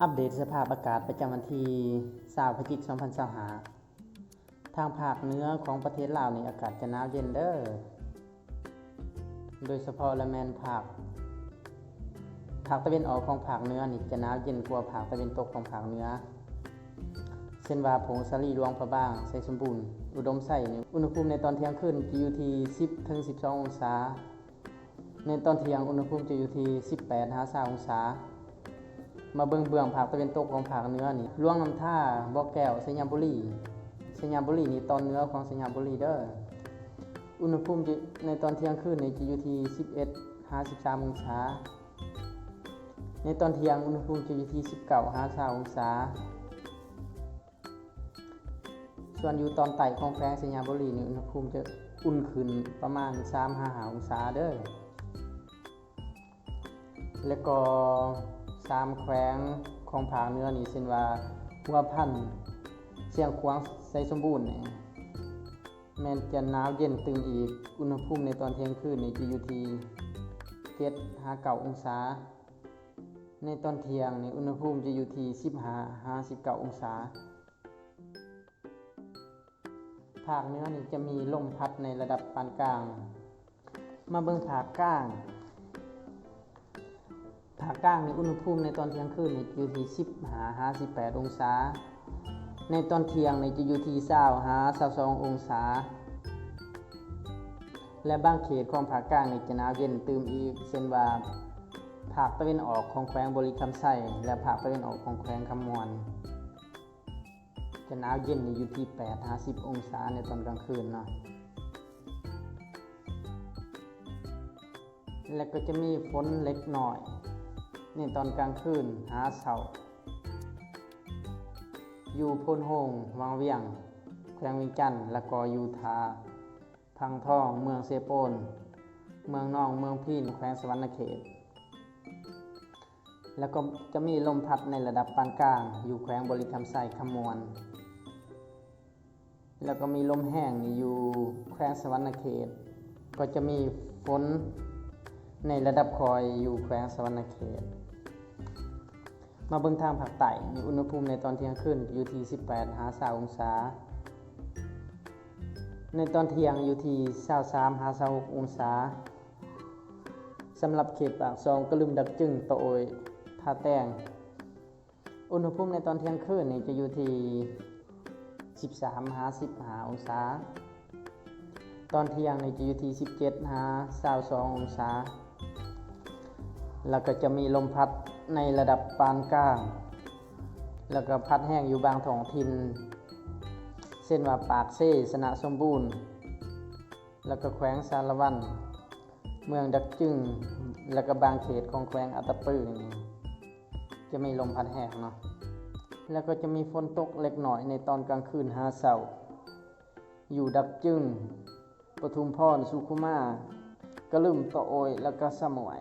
ອັບເດດສະພາບອາກາດປະຈຳວັນທີຊາວ ພະຈິກ ສອງພັນຊາວຫ້າ. ທາງພາກເໜືອຂອງປະເທດລາວນີ້ອາກາດຈະໜາວເຢັນເດີ້ ໂດຍສະເພາະລະແມ່ນພາກ ພາກຕາເວັນອອກຂອງພາກເໜືອນີ້ຈະໜາວເຢັນກວ່າພາກຕາເວັນຕົກຂອງພາກເໜືອ ເຊັ່ນວ່າ ຜົ້ງສາລີ, ຫຼວງພະບາງ, ໄຊສົມບູນ, ອຸດົມໄຊນີ້ ອຸນຫະພູມໃນຕອນທ່ຽງຄືນຈະຢູ່ທີ່ສິບເຖິງສິບສອງອົງສາ. ໃນຕອນທ່ຽງ ອຸນຫະພູມຈະຢູ່ທີ່ສິບແປດຫາຊາວອົງສາ. ມາເບິ່ງເບື້ອງພາກຕາເວັນຕົກຂອງພາກເໜືອນີ້ ຫຼວງນ້ຳທາ, ບໍ່ແກ້ວ, ໄຊຍະບູລີ. ໄຊຍະບູລີນີ້ຕອນເໜືອຂອງໄຊຍະບູລີເດີ້. ອຸນຫະພູມຈະ ໃນຕອນທ່ຽງຄືນນີ້ຈະຢູ່ທີ່ສິບເອັດຫາສິບສາມອົງສາ. ໃນຕອນທ່ຽງ ອຸນຫະພູມຈະຢູ່ທີ່ສິບເກົ້າຫາຊາວອົງສາ. ສ່ວນຢູ່ຕອນໃຕ້ຂອງແຂວງໄຊຍະບູລີນີ້ ອຸນຫະພູມຈະອຸ່ນຂຶ້ນປະມານສາມຫາຫ້າອົງສາເດີ້. ແລະກໍສາມແຂວງຂອງພາກເໜືອນີ້ ເຊັ່ນວ່າ ຫົວພັນ, ຊຽງຂວາງ, ໄຊສົມບູນນີ້ ແມ່ນຈະໜາວເຢັນຕື່ມອີກ. ອຸນຫະພູມໃນຕອນທ່ຽງຄືນນີ້ຈະຢູ່ທີ່ເຈັດຫາເກົ້າອົງສາ. ໃນຕອນທ່ຽງນີ້ ອຸນຫະພູມຈະຢູ່ທີ່ສິບຫ້າຫາສິບເກົ້າອົງສາ. ພາກເໜືອນີ້ຈະມີລົມພັດໃນລະດັບປານກາງ. ມາເບິ່ງພາກກາງ. ພາກກາງນີ້ ອຸນຫະພູມໃນຕອນທ່ຽງຄືນນີ້ຢູ່ທີ່ສິບຫ້າຫາສິບແປດອົງສາ. ໃນຕອນທ່ຽງນີ້ຈະຢູ່ທີ່ຊາວຫາຊາວສອງອົງສາ. ແລະບາງເຂດຂອງພາກກາງນີ້ຈະໜາວເຢັນຕື່ມອີກ ເຊັ່ນວ່າ ພາກຕາເວັນອອກຂອງແຂວງບໍລິຄຳໄຊ ແລະພາກຕາເວັນອອກຂອງແຂວງຄຳມ່ວນ ຈະໜາວເຢັນຢູ່ທີ່ແປດຫາສິບອົງສາໃນຕອນກາງຄືນເນາະ. ແລະກໍຈະມີຝົນເລັກນ້ອຍໃນຕອນກາງຄືນຫາເຊົ້າ ຢູ່ໂພນໂຮງ, ວັງວຽງ, ແຂວງວຽງຈັນ ແລະກໍຢູ່ທ່າພັງທອງ, ເມືອງເຊໂປນ, ເມືອງນອງ, ເມືອງພີນ, ແຂວງສະຫວັນນະເຂດ. ແລ້ວກໍຈະມີລົມພັດໃນລະດັບປານກາງຢູ່ແຂວງບໍລິຄຳໄຊ, ຄຳມ່ວນ ແລ້ວກໍມີລົມແຮງຢູ່ແຂວງສະຫວັນນະເຂດ. ກໍຈະມີຝົນໃນລະດັບຄ່ອຍຢູ່ແຂວງສະຫວັນນະເຂດ. ມາເບິ່ງທາງພາກໃຕ້ນີ້ ອຸນຫະພູມໃນຕອນທ່ຽງຄືນຢູ່ທີ່ສິບແປດຫາຊາວອົງສາ, ໃນຕອນທ່ຽງຢູ່ທີ່ຊາວສາມຫາຊາວຫົກອົງສາ. ສຳລັບເຂດປາກຊ່ອງ, ກະລຶມ, ດັກຈຶງ, ຕະໂອ້ຍ, ທ່າແຕງ ອຸນຫະພູມໃນຕອນທ່ຽງຄືນນີ້ຈະຢູ່ທີ່ສິບສາມຫາສິບຫ້າອົງສາ, ຕອນທ່ຽງນີ້ຈະຢູ່ທີ່ສິບເຈັດຫາຊາວສອງອົງສາ. ແລ້ວກໍຈະມີລົມພັດໃນລະດັບປານກາງ ແລ້ວກໍພັດແຮງຢູ່ບາງທ້ອງຖິ່ນ ເຊັ່ນວ່າ ປາກເຊ, ຊະນະສົມບູນ ແລ້ວກໍແຂວງສາລະວັນ, ເມືອງດັກຈຶງ ແລ້ວກໍບາງເຂດຂອງແຂວງອັດຕະປືນີ້ ຈະມີລົມພັດແຮງເນາະ. ແລ້ວກໍຈະມີຝົນຕົກເລັກນ້ອຍໃນຕອນກາງຄືນຫາເຊົ້າ ຢູ່ດັກຈຶງ, ປະທຸມພອນ, ສຸຂຸມາ, ກະລຶມ, ຕະໂອ້ຍ ແລ້ວກໍສະໝວຍ.